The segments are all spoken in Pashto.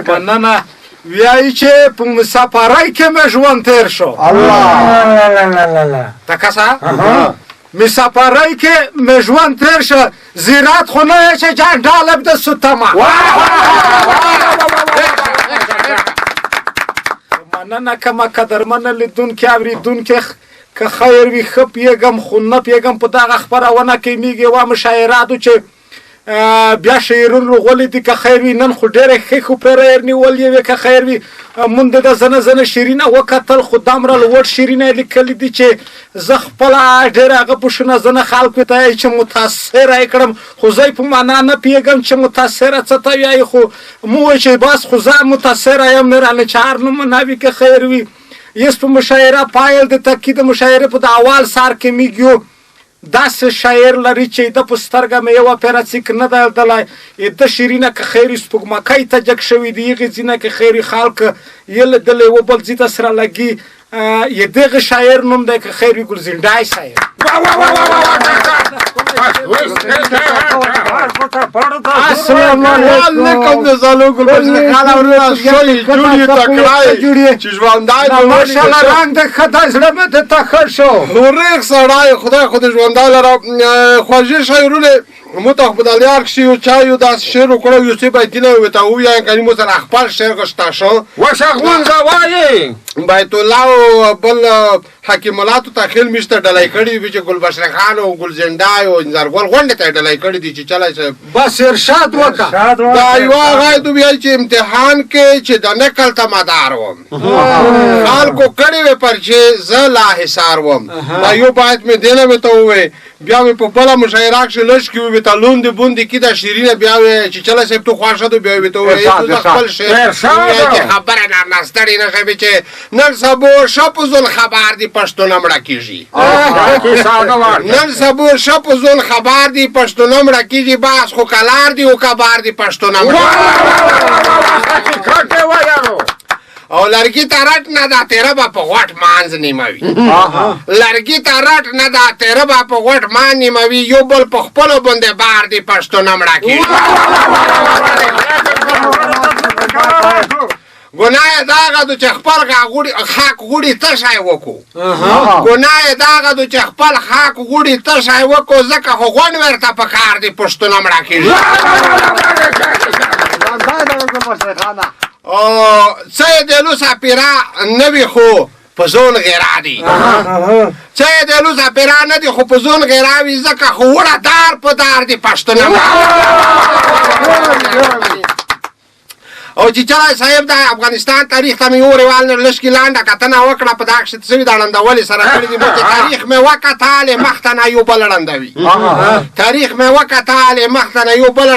مننه. ویایي چې په مسافرۍ کې مې ژوند تېر شو. الله. ته کسه مسافرۍ کې مې ژوند تېر شو، زیرات خو نه یې چې جنډه لب د ستمه. مننه کومه قدرمنه لیدونکي اورېدونکي، که خیر وي ښه پیږم، خو نه پیږم په دغه خپرونه کې میږي یوه مشاعره ده چې بیا شعرونه غولي دي. که خیر وي نن خو ډېرې ښې ښو پیره نیولې وې. که خیر وي مونږ د زنه زنه شعرونه وکتل، خو دومره لوړ شعرونه یې لیکلي دي چې زه خپله ډېر هغه پوښتنه زنه خلکو ته یې چې متاثره یې کړم، خو زه یې په معنا نه پوهېږم چې متاثره څه ته وایي، خو مو وایي چې بس خو زه متاثره یم، نه رانه چار نومونه وي. که خیر وي یس په مشاعره پایل د تکي د مشاعرې په د اول سر کې میږي داسې شاعر لري چې د په سترګه مې یوه پیره څیک نه دی لیدلی. د شیرینه که خیر وي سپوږمکۍ ته جګ شوي دي، هغې ځینه که خیر وي خلک یې لیدلی و بل ځای ته سره لګي. یې دغه شاعر نوم دی که خیر وي ګلزنډای صاحب. السلام علیکم. د زالو ګل بشر خان ورونه شوی جوړی تکړای چې ژوندای. ماشاءالله، رنګ د ښه دی، زړه مې د ته ښه شو. هورېخ سړی، خدای خو د ژوندای لره. خوږې شاعرونه مو ته په دلیار کښې یو چا یو داسې شعر وکړو، یو څه بیتونه ورته وویایم، کني مو سره خپل شعر غشته شو. وشه غونځه وایي. بیت الله او بل حکیم الله ته تخیل مشته ډلای کړي وي چې ګلبشر خان او ګل زندای او انځرګل غونډې ته ډلای کړي دي چې چلای صاحب. بس ارشاد وکړه. دا یو هغه دوی ویل چې امتحان کې چې د نقل ته مدار وم، خلکو کړې وې پرچې، زه لا حصار وم. دا یو باید مې دینه مې ته ووې، بیا مې په بله مشاعره کښې لږ کې وې ته لوندې بوندې کې دا شعرونه بیا وې چې چله صاحب تو خوښه ده، بیا وې ته وې زه خپل شعر چې خبره نه ناستړې نه شوې چې نن سبو شپ زول خبر دی پښتونه مړه کېږي، نن سبو شپ زول خبر دی پښتونه مړه کېږي، باس خو کلار دی او کبار دی پښتونه مړه. او لرګي ته رټ نه دا تیره به په غوټ مانځ نیموي، لرګي ته رټ نه دا تیره به په غوټ مان نیموي، یو بل په خپلو باندې بار دی پښتونه مړه کېږي. ګناه یې دا غدو چې خپل غوړي خاک غوړي تشای وکړو، ګناه یې دا غدو چې خپل خاک غوړي تشای وکړو، ځکه خو غونډ ورته په کار دی پښتونه مړه کېږي. او څه یې د لوسه پیرا نه وي خو په زون غیرا دي، څه یې د لوسه پیرا نه دي خو په زون غیرا وي، ځکه خو وړه دار په دار دي پښتونه. او چې چرای صاحب د افغانستان تاریخ ته مې یو روال نه لږ کې لنډه کتنه وکړه، په دا کښې څه وي دا ړندولې سره کړي دي، چې تاریخ مې وکتلې مخته نه یو بل ړندوي، تاریخ مې وکتلې مخته نه یو بل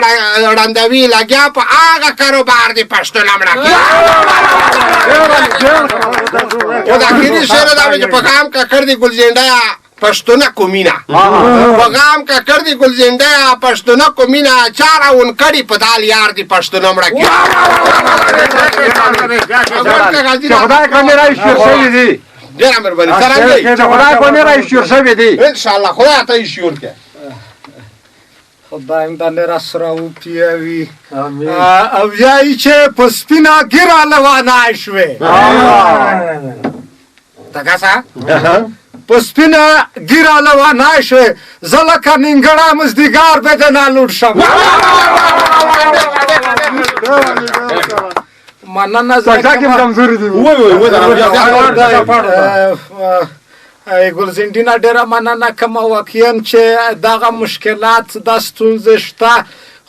ړندوي، لګیا په هغه کاروبار دی پښتونه مړه کړي. او د اخري شعر دا چې په غام ککړ دی ګلزنډیا پښتونه کومینه، په غام ککړ دی ګل زنده پښتونه کومینه، چا راون کړي په دال یار دی پښتونه مړه کړي. چې خدای کومې را شور شوي دي. ډېره مهرباني. څرنګه چې خدای کومې را شور شوي دي. ان شاء الله خدای ته یې شور کړي. خدای دې نه را سره وپیوي. او یا یې چې په سپینه ږیره لوانه شوې، تکاسا په سپینه ږیره لوانه شوې، زه لکه نیمګړی مزدیګار به د نه لوټ شم. مننه. کمزوري دي. وای وای وای. ګلزنډینا ډېره مننه کوم. واقعا چې دغه مشکلات دا ستونزې شته،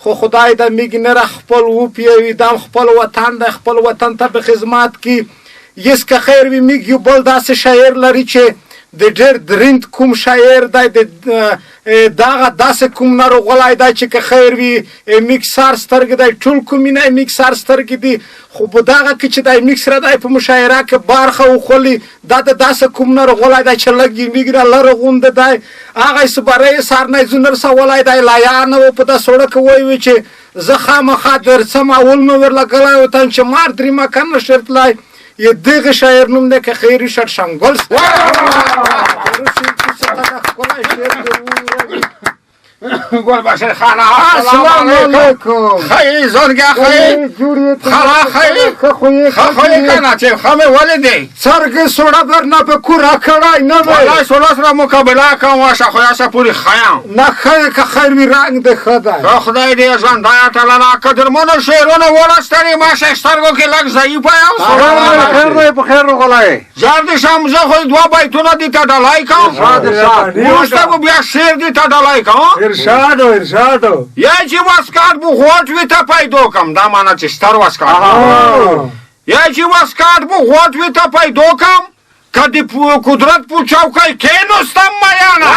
خو خدای د میږ نه را خپل وپیوي، دا خپل وطن دی، خپل وطن ته په خدمت کې یس. که خیر وي میږ یو بل داسې شاعر لري چې د ډېر درند کوم شاعر دی، د دغه داسې کوم ناروغلی دی چې که خیر وي میږ سر سترګې دی، ټول کومې نه میږ سر سترګې دي، خو په دغه کې چې دی میږ سره دی په مشاعره کې برخه وخولي، دا د داسې کوم ناروغلی دی چې لږ یې میږ نه لرې غوندې دی، هغه یې سباره یې سر نه ځونه رسولی دی، لایا نه و په دا سړک وایي چې زه خامخا درڅم، اول مې ورلګلی و تن چې مار درې مکان نه شرتلی. یې دغه شاعر نوم دی که خیر وي شړشنګل. ګل بشیر خانه السلام علیکم. ښه یې زرګه ښه یې جوړ یې ته؟ خلا ښه یې؟ ښه خو یې ښه خو یې که نه چې ښه مې ولیدې څرګې سوړه درنه په کوره کړی نه وی والله سوله سره مقابله کوم واشه خو یاسه پورې ښه یم نه ښه یې که خیر وي رنګ دې ښه دی ښه خدای دې ژوندی اتلانه قدرمنو شعرونه ولوستلې ما شه سترګو کې لږ ضعیفه یم خیر دی په خیر راغلی زر دې شم زه خو دوه بیتونه دې ته ډالۍ کوم وروسته به بیا شعر دې ته ډالۍ کوم ارشاد ارشاد یا چې واسکاټ بو غوټ وي ته پیدو کم دا معنا چې ستر واسکاټ یا چې واسکاټ بو غوټ وي ته پیدو کم که د قدرت په چوکۍ کښېنوستم میانه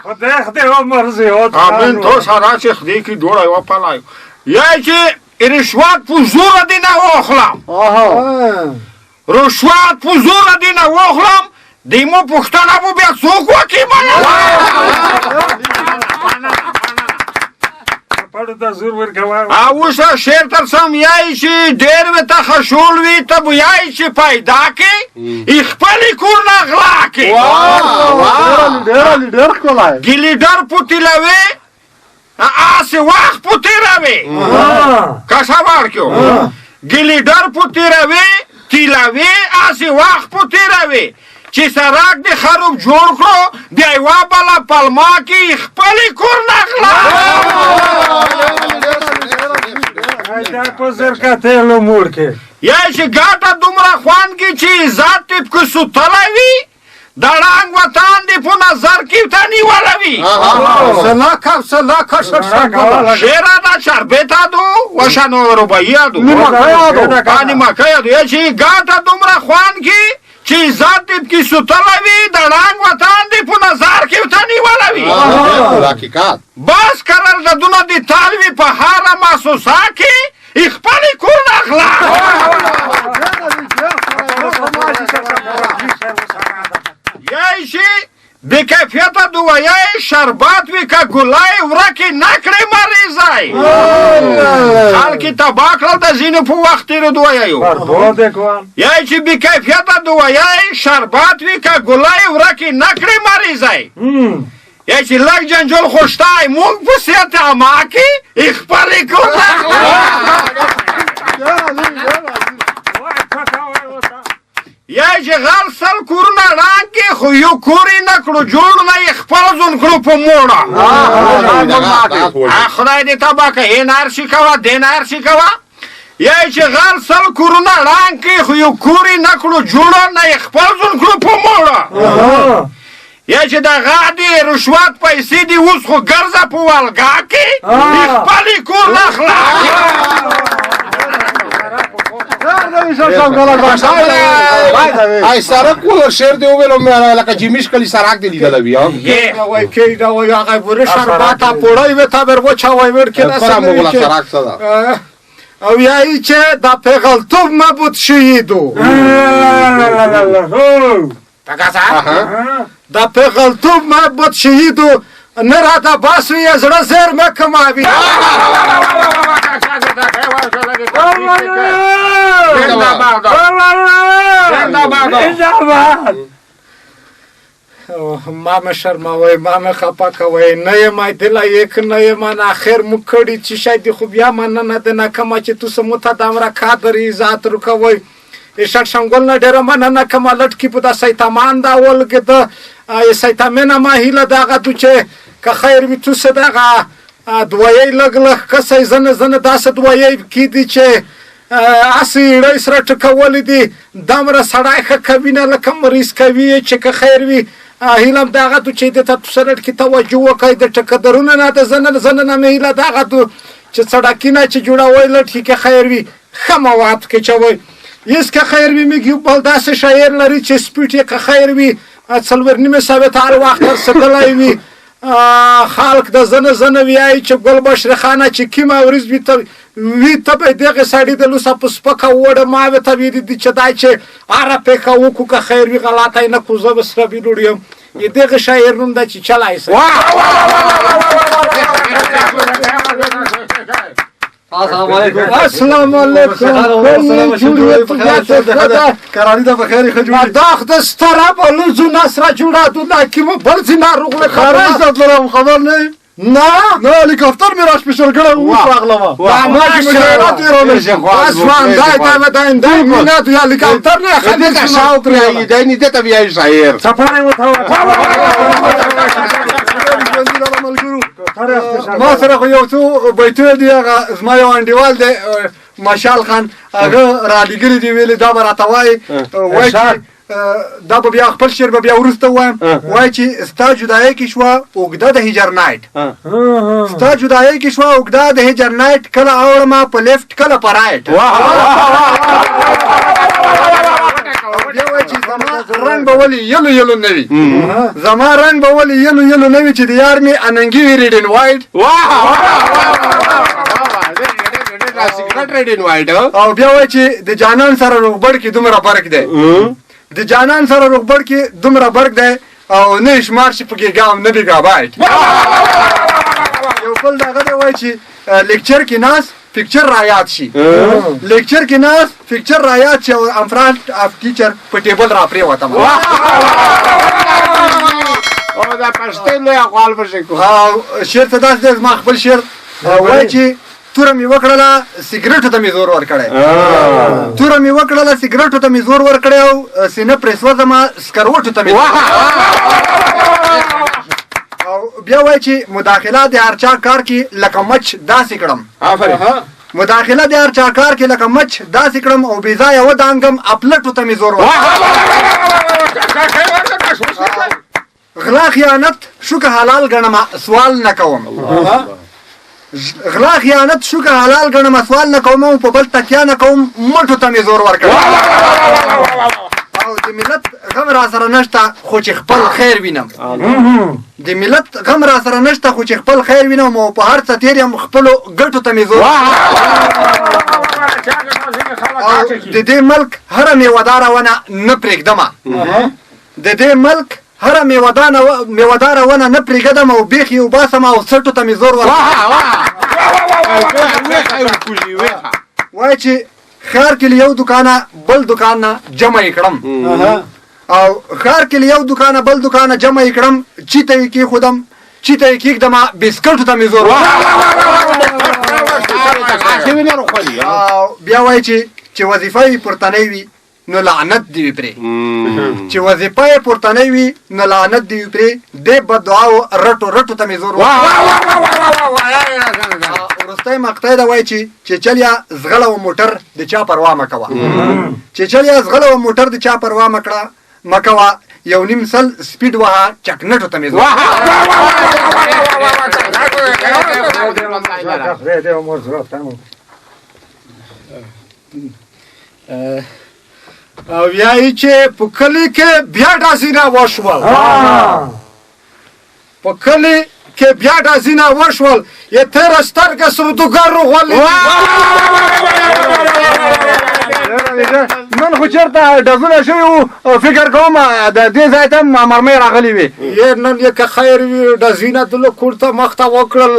خدای خدای عمر زیات امین تو سره چې خدای کې جوړه یوه پلای یا چې رشوت په زوره دې نه واخلم رشوت په زوره دې نه واخلم د مو پوښتنه به بیا څوک وکړي میانه پړو ته زور ورکوه او اوس شعر تر سم یای چې ډېر وې ته خشول وي ته به یای چې پیدا کې خپلې کور نه غلا کې ډېر عالي ډېر ښکلی ګلیډر پوتیلوي اسې وخت پوتیروي کسا ورکیو ګلیډر پوتیروي تیلوي اسې وخت پوتیروي چې سړک د خروب جوړ کړو د یوه بله پلما کې خپلې کور نه غلا دا په زر کتلو موړ کې یا چې ګاټه دومره خوند کې چې عزت دې پکې سوتلی وي د ړنګ وطن دې په نظر کې ته نیولی وي سلاکه سلاکه شرشنګله شعره دا شربت دو وشنو ربعیه دو نیمکۍ دو. نیمکۍ دو یا چې ګاټه دومره خوند کې چې عزت دې پکې سوتلی وي د ړنګ وطن دې په نظر کې ته نیولی وي حقیقت بس قراردادونه دې تال وي په هره محسوسه کې خپلې کور نه غلا یای شي بې کیفیته دوایای شربت وي که ګلای ورکې نه کړې مریضای خلک یې تباه کړل د ځینو په وخت تېرو دوایایو برباد کوم یای چې بې کیفیته دوایای شربت وي که ګلای ورکې نه کړې مریضای یا چې لږ جنجال خو شته موږ په صحت عامه کې خپلې کور نه یا چې غل سل کورونه ړنګ کړي خو یو کور یې نه کړو جوړ نه یې خپل ځون کړو په موړه خدای دې تباه کړه هې نار شي کوه دې نار شي کوه یا چې غل سل کورونه ړنګ کړي خو یو کور یې نه کړو جوړ نه یې خپل ځون کړو په موړه یا چې د غا دې رشوت پیسې دي اوس خو ګرځه په والګا کې خپلې کور نه اخلا ای سرک ول شعر دی ویلو مې لکه چې میش کلی سرک دی لیدل وی وای کې دا وای هغه بوره شربت پوړی وې تا بر وچا وای ور کې دا سره مغلا سرک څه ده او یا یې چې دا پیغلتوب مبود شهیدو دا پیغلتوب مبود شهیدو نه را دا باسو یې زړه زیر مه کماوي ما مه شرموئ ما مه خفه کوئ نه یم دله یک نه یم اخر مو کړي چې شاید خو بیا مننه د نه کومه چې تاسو مو ته دمره قدر عزت رکوئ ارشاد شنګول نه ډېره مننه کومه لټکي په دا سیتامان دا ولګېده سیتامینه ما هیله دغه دو چې که خیر وي تاسو دغه دوایۍ لږ لږ کسئ ځنه ځنه داسې دوایۍ کېدي چې هسې ایړی سره ټکولې دي دمره سړی ښه کوي نه لکه مریض کوي یې چې که خیر وي هیله هم دغه دو چې د ته سړک کې توجه وکړئ د ټکدرونه نه د ځنه ځنه نه مې هیله دغه دو چې څړکینه چې جوړوئ لټکي که خیر وي ښه مواد کې چوئ یس که خیر وي میږ یو بل داسې شاعر لري چې سپیټ یې که خیر وي 4.5 سوه ته هر وخت رسېدلی وي خلک د زنه زنه ویایي چې ګل بشر خانه چې کیمه ورځ وي ته وي ته به دغه سړي د لوسه په سپکه وړه ما به ته ویلي دي چې دا چې هره پېښه وکړو که خیر وي غلطه یې نه کړو زه به سره ویلوړ یم یې دغه شاعر نوم ده چې چلای سه. السلام علیکم. السلام علیکم. کراری ده بخیر ښه جوړ. دا د ستره بلوزو نسره جوړه دو دا کې مو بل ځای ناروغ له خبر لرم خبر نه نه نه هلیکاپټر مې را سپیشل کړی اوس راغلم. ما چې مشاعرات یې راولېږه دا دا دا مینه د هلیکاپټر نه خلک دې شاو ترې دی نه ته بیا شاعر. څپړې وته. ما سره خو یو څو بیتونه دي، هغه زما یو انډیوال دی مشال خان، هغه رالیږلي دي، ویلې دا به راته وایي، وایي چې دا به بیا خپل شعر به بیا وروسته ووایم. وایي چې ستا جدایۍ کې شوه اوږده د هجر نایټ، ستا جدایۍ کې شوه اوږده د هجر نایټ، کله اوړمه په لیفټ کله په رایټ. بیا وایي چې زما رنګ به ولې یلو یلو نه وي، زما رنګ به ولې یلو یلو نه وي، چې د یار مې اننګي وي ریډ اینډ وایټ. سیګریټ ریډ اینډ وایټ. او بیا وایي چې د جانان سره روغبړ کې دومره فرق دی، د جانان سره روغبړ کې دومره فرق دی، او نه شمار شي پکې ګام نه بیګابایټ. یو بل دغه دی وایي چې لیکچر کې ناس پکچر را یاد شي، لیکچر کې ناس پکچر را یاد شي، او ان فرانټ اف ټیچر په ټیبل را پرېوتم. او دا پښتون لوی اقوال پشي کو. او شعر څه داسې دی، زما خپل شعر وایي چې توره مې وکړله سګرټو ته مې زور ورکړی، توره مې وکړله سګرټو ته مې زور ورکړی، او سینه پرې سوځمه سکروټو ته مې. او بیا وایي چې مداخله د هر چا کار کې لکه مچ داسې کړم، مداخله د هر چا کار کې لکه مچ داسې کړم، او بې ځایه ودانګم اپلټو ته مې زور ورکړی. غلا خیانت شوکه حلال ګڼمه سوال نه کوم، غلا خیانت شوکه حلال ګڼمه سوال نه کوم، او په بل تکیه نه کوم مټو ته مې زور ورکړی. او د ملت غم را سره نشته خو چې خپل خیر وینم، د ملت غم را سره نشته خو چې خپل خیر وینم، او په هر څه تېر یم خپلو ګټو ته مې زور. او د دې ملک هره میوهداره ونه نه پرېږدمه، د دې ملک هره میوهداره ونه نه پرېږدم، او بیخ یې وباسم او څټو ته مې زور ورکړم. وایي چې ښار کې له یو دکانه بل دکان نه جمع یې کړم، او ښار کې له یو دکانه بل دکانه جمع یې کړم، چی ته یې کېښودم چی ته یې کېږدمه بسکټو ته مې زور ورکړم. او بیا وایي چې وظیفه یې پورتنۍ وي نو لعنت دې وي پرې، چې وظیفه یې پورتنۍ وي نو لعنت دې وي پرې، دې بددعاو رټو رټو ته مې زور ورکړم. وروستۍ مقطع ده وایي چې چلیا زغله و موټر د چا پروا مه کوه، چې چلیا زغله و موټر د چا پروا مه کړه مه کوه، یو نیم سل سپیډ وهه چکنټو ته مې زور. او بیا یې چې په کلي کې بیا ډزینه وشول، په کلي کې بیا ډزینه وشول، یې تېره سترګه سرودوګر وغولې. نن خو چېرته ډزونه شوي وو، فکر کوم د دې ځای ته هم مرمۍ راغلې وې. یې نن یې که خیر وي ډزینه دله کور ته مخته وکړل،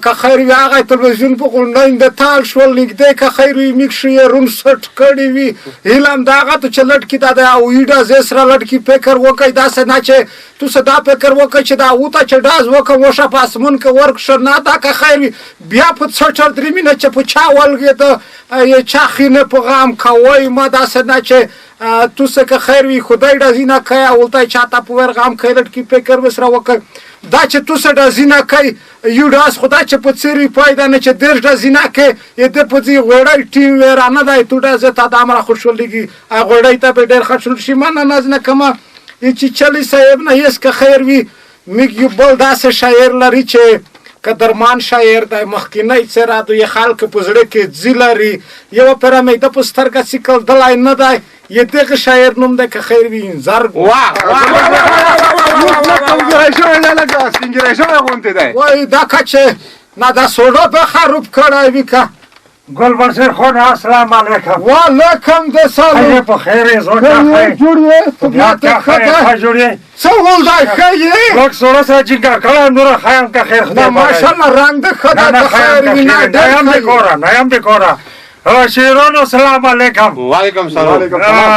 که خیر وي هغه تلویزیون په غونډۍ د تال شول نږدې، که خیر وي میږ یې روم سټ کړي وي. هیله هم د هغه ته چې لټکي دا د اویي ډزې سره لټکي فکر وکړئ، داسې نه چې تو څه دا فکر وکړئ چې دا اوته چې ډز وکړم وشه په اسمان کې ورک شه، نه دا که خیر وي بیا په څټر درې نه چې په چا ولګېده یې چا خینه په غم کوئ ما، داسې نه چې تو څه که خیر وي خدای ډزې نه کوي اولته چاته په ور غم کوي لټکي فکر وسره وکړئ. دا چې تو څه ډزې نه کوي یو ډز خو دا چې په څېرې پیدا نه چې دېرش ډزې نه کوي یې د په ځای غوړی ټیم وې رانه دی تو ډزې ته دا مره خوشحالېږي غوړی ته به ډېر خوشحال شي. مننه نه نه کومه یې چې چلي صاحب نه هېڅ که خیر وي موږ یو بل داسې شاعر لري چې قدرمان شاعر دی، مخکینی څېره دوی خلک په زړه کې ځي لري، یوه پیره مې ده په سترګه څکل دلی نه دی، یې دغه شاعر نوم دی که خیر وي انځر. وایي دا که چې نه دا سوډه به خراب کړی وي که ګل بشیر خان، السلام علیکم. وعلیکم د سلام. خیر په خیر یې، زه ښه جوړ یې؟ طبیعت ښه دی؟ جوړ یې؟ څه ول دی، ښه یې؟ لږ سوړه سره جینګار کړی، نور ښه یم که خیر، خدای نه ماشاءالله رنګ د ښه دی، که خیر وي. نه نه یم د کوره، نه یم د کوره. شیرونو سلام علیکم. وعلیکم سلام.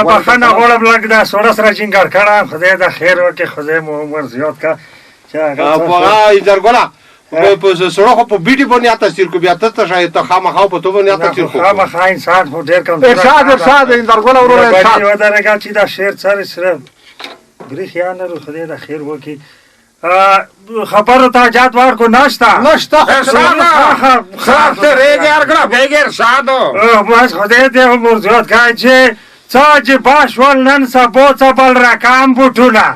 بخښنه غواړم، لږ دا سوړه سره جینګار کړم. خدای د خیر وکړي، خدای مو عمر زیات کړه. چې هغه په زرګوله په سړو خو په بیټي باندې اته سیر کو، بیا ته شاید ته خامخا په تو باندې اته سیر کو. خامخا انسان خو ډېر کم. ارشاد ارشاد انځرګله وروره، ارشاد ودرېږه چې دا شعر څه سره برېښیا نه لرو. خدای د خیر وکړي. خبرو ته حاجت ورکو نشته. نشته. بس خدای دې عمر زیات کړي چې څه عجیبه شول نن سبا څه بل رقم بوټونه.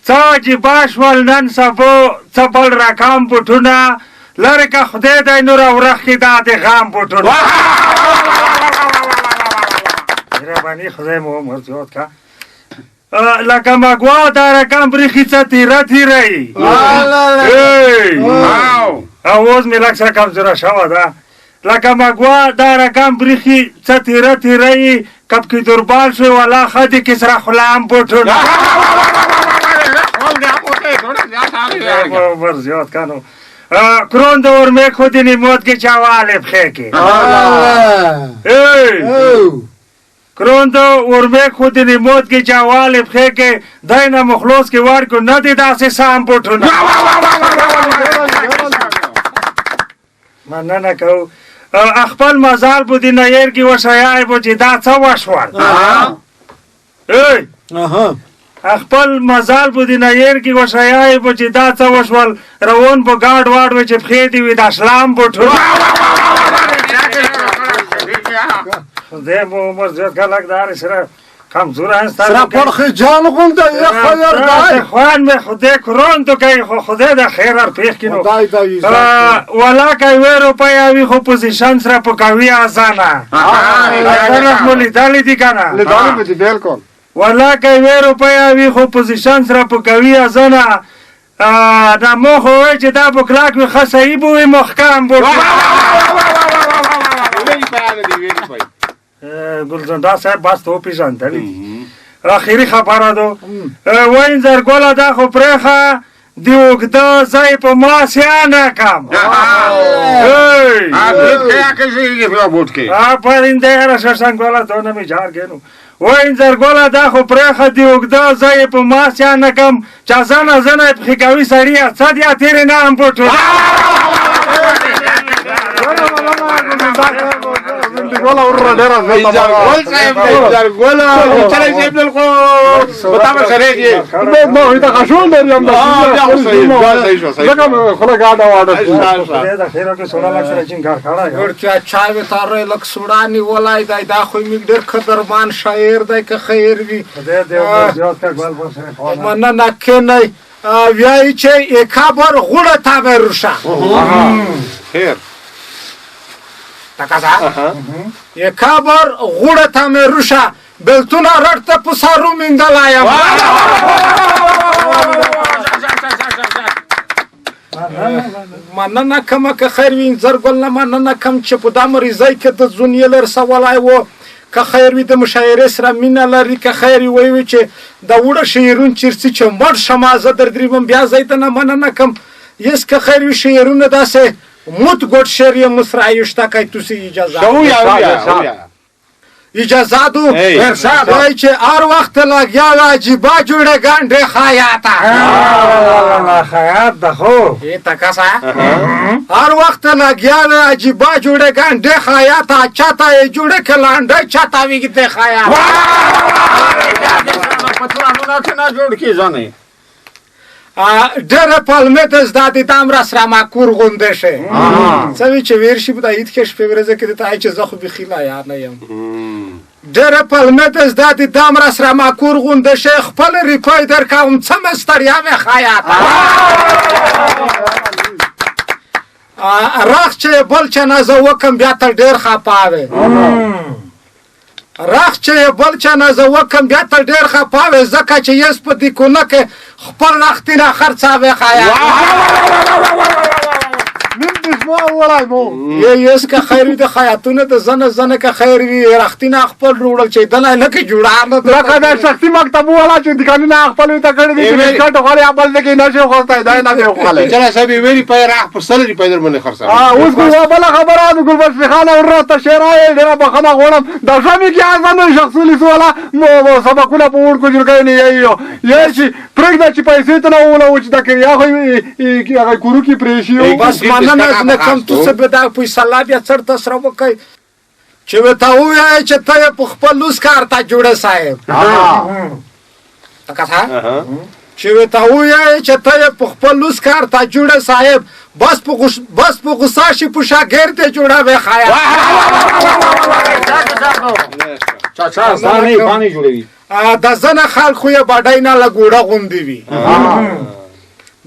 څه عجیبه شول نن سبا څه بل رقم بوټونه، لرې که خدای دی نوره ورخ کې دا د غم بوټونه. مهرباني، خدای مو عمر زیات کړه. لکه مګوا دا رقم بریښي څه تیره تیره یي. اوس مې لږ سره کمزوره شوه ده. لکه مګوا دا رقم بریښي څه تیره تیره یي، کب کې دربال شوې ولا ښه دي کې سره خلام بوټونه. عمر زیات کنو. کروند ورمې خو دې نیموت کې چاوالې پښې کې. کروند ورمې خو دې نیموت کې چاوالې پښې کې، دی نه مخلوص کې ورکو نه دي داسې سام بوټونه. مننه کوو. خپل مزال بو دې نه هېر کې وښیای بو چې دا څه وشول. خپل مزال بو دې نه هېر کې وښیای بو چې دا څه وشول. روان به ګاډ واډ وي چې پښې دې وي د اسلام بوټونه. خدای مو عمر زیات کړه. لږ دارې سره کمزوره یم. سره پړخې جان غوندی یې خیر دی. خوان مې خدای کرون تو کوي، خو خدای د خیر هر پېښ کړي. نو خدای د عزت ولا که یوې روپۍ وي خو پوزیشن سره په کوي ازانه. ازانه مو لیدلې دي که نه؟ لیدلې مې دي بالکل. ولا که یوې روپۍ وي خو پوزیشن سره په کوي ازانه. دا مو خو وایي چې دا به کلک وي، ښه صحیح به وي، محکم به وي. ګلزنډا صاحب بس ته وپېژندلې دي. اخري خبره ده. وایي زرګله دا خو پرېښه د اوږده ځای په ما سیا نه کم. آفرین دی یاره ششنګوله، دونه مې جار ګینو. وایي زرګله دا خو پرېښه د اوږده ځای په ما سیا نه کم، چا زنه زنه یې پښې کوي سړیه، څه دي تېرې نه هم بوټونه. ګل وروره ډېره زیاته ګل صاحب دی، زرګل چلې صاحب دل خو په تا سره یې. ما وی دا خشول لري هم. بیا خو صحیح، بیا صحیح شو، صحیح ځکه خوله ګاډه واډه. خدای د خیره کې سوړه لږ سره جینګار کړی. ورچا چای وې تاره لږ سوړا نیولی دی. دا خو مې ډېر قدرمان شاعر دی که خیر وي. خدای دې عمر زیات کړه ګل بشیر خان. مننه. کښېنئ. ویایي چې اکابر غوړه تا به روشه. خیر تکازا اکابر غوړه تا مې روشه، بلتونه رټ ته په سارو میندلی یم. مننه کومه که خیر وي. انځر ګل نه مننه کوم چې په دا مریضۍ کې د زون یې لرسولی و، که خیر وي د مشاعرې سره مینه لري. که خیر وي وایي چې د وړه شعرون چیرڅي چې مړ شم زه در درېمم، بیا زه ته نه مننه کوم. یس که خیر وي شعرونه داسې موت ګوټ شعر یې مصرع شته که تاسو اجازه اجازه دو. وایي چې هر وخت لګیا وي عجیبه جوړه ګنډې خیاطه. خیاط د خو هر وخت لګیا وي عجیبه جوړه ګنډې خیاطه، چاته یې جوړه که لنډۍ چاته ویږدې خیاطه. جوړ کیږي. ډېره پلمې ته زده دي دام را سره ماکور غوندې شي. څه وي چې ویر شي په دا عید کې شپې ورځې کې ته چې زه خو بیخي لا نه یم. ډېره پلمې ته زده دي دام را سره ماکور غوندې شي، خپل ریپۍ در کوم څه مې ستړیا مې خیاطه. رخ چې بل چا نه زه وکم بیا ته ډېر خپه وې. رخ چې یې بل چا نه زه وکم بیا ته ډېر خفه وې، ځکه چې یس په دې کونه کې خپل رختینا خرڅاوې خایا. نیم دشمن وړای مو یې یس که خیر وي د خیاطونه د زنه زنه که خیر وي رختینا خپل وړل چې دنه نه کې جوړا نه لکه د شخصي مکتب والا چې دکانونه خپل ته کړی دي چې کټ غواړي بل ځای کې نشي خوستای دا نه دی خوړلی. چلا صاحب ویری پای راخ په سل روپۍ در باندې خرڅاوي. اوس خو یوه بله خبره د ګلبشري خان ورور ته شعر وایي، ډېره بخښنه غواړم. د ژمي کې اعظم شخصي لیسو والا سبقونه په وړکو جلګۍ نه یې یې چې پرېږده چې پیسې ته نه ولوو چې دا کریا خو هغه کورو کې پرې شي. بس مننه نه کوم تو څه به دا فیصله بیا چرته سره وکړئ چې ورته ووایې چې ته یې په خپل لوس کار ته جوړه صاحب. چې ورته ووایې چې ته یې په خپل لوس کار ته جوړه صاحب، بس په غوسه شي په شاګرد یې جوړوې خیا. چاچا ځانې باندې جوړوي. د ځنه خلک خو یې بډای نه لږ اوړه غوندې وي.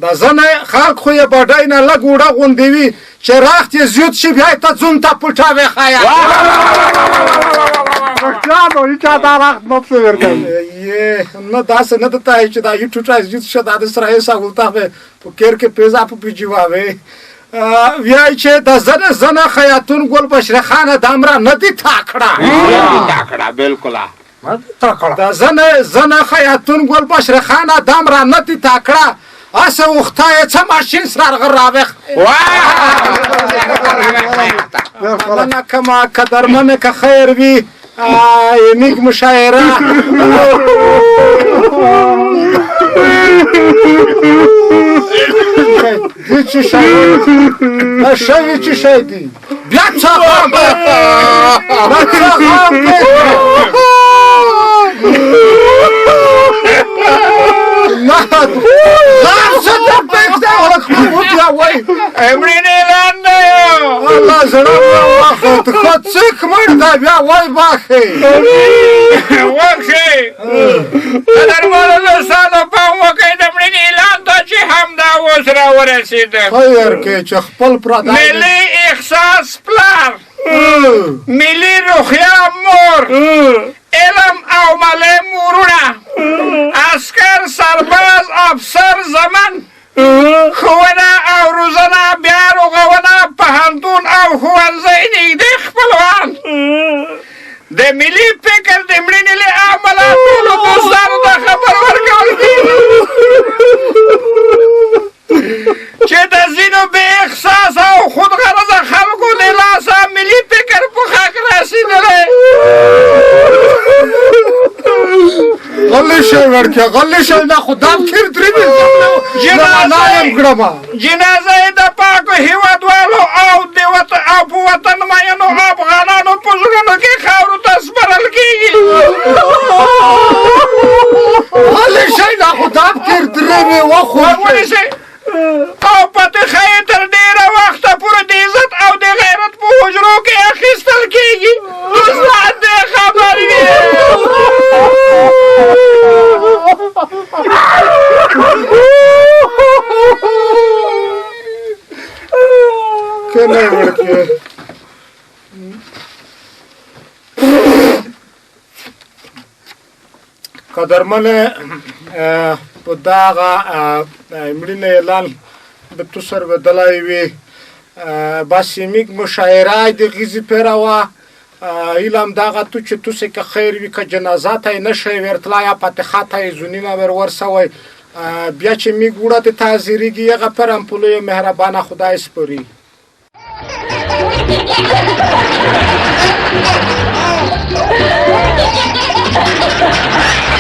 د ځنه خلک خو یې بډای نه لږ اوړه غوندې وي چې رخت یې زیات شي بیا یې ته ځون ته پټاوې خیا. رښتیا نو هیچا دا رخت نه پسې ورکوي. نه داسې نه ده ته چې دا یو ټوټه زیات شه دا د سره یې سهولته په کیر کې پیزا په پیجواوې. ویای چې د زنه زنه خیاطون ګل بشره خانه دامره نه دی تا کړه. تا کړه بالکل. د زنه زنه خیاطون ګل بشره خانه دامره نه دی تا کړه. اسه وخته یې څه ماشین سره راوخ. مننه کما قدرمنه که خیر وي میږ مشاعره. دې څه شی دا شوی څه شی دی بیا څه غم دا څه غم دی؟ نه غم څه ته پېښ دی بیا وایي مړینې اعلان دی. الله زړه مې وخوت ښه څوک مړ دی بیا وایي بخښئ. وبخښئ قدرمنو دوستانو پام وکړئ د مړینې اعلان ته چې همدا اوس راورسېده. خیر کې چې خپل پردی ملي احساس پلار، ملي روحیه مور، علم او معلم وروڼه، عسکر سرباز افسر زمن، ښوونه او روزنه بیا رغونه، پوهنتون او ښوونځی نږدې خپلوان، د ملي فکر د مړینې له امله ټولو دوستانو ته خبر ورکول کېږي چې د ځینو بې احساسه او خودغرضه خلکو له لاسه ملي فکر په خاک رسېدلی. غلی شئ وړکیه غلی شئ، دا خو دا پیر درې مې کړمه. جنازه یې د پاکو هېوادوالو او او په وطن مینو افغانانو په زړونو کې خاورو ته سپارل کېږي. غلی شئ، دا خو دا پیر درې مې وخوړ. او پتخه یې تر ډېره وخته پورې د عزت او د غیرت په حجرو کې اخیستل کېږي. دوستان دې خبر وي. کله وړکیه قدرمنه په دغه مړینه اعلان به تو سر بدلای وي. بس میږ مشاعره د غیزې پیره وه. هیله دغه تو چې توسې که خیر وي که جنازه ته یې نه شی ورتلی یا فاتحه ته یې ځونینه ور ورسوی. بیا چې میږ وړه د ته حاضرېږي هغه پر هم په لویه مهربانه خدای سپري.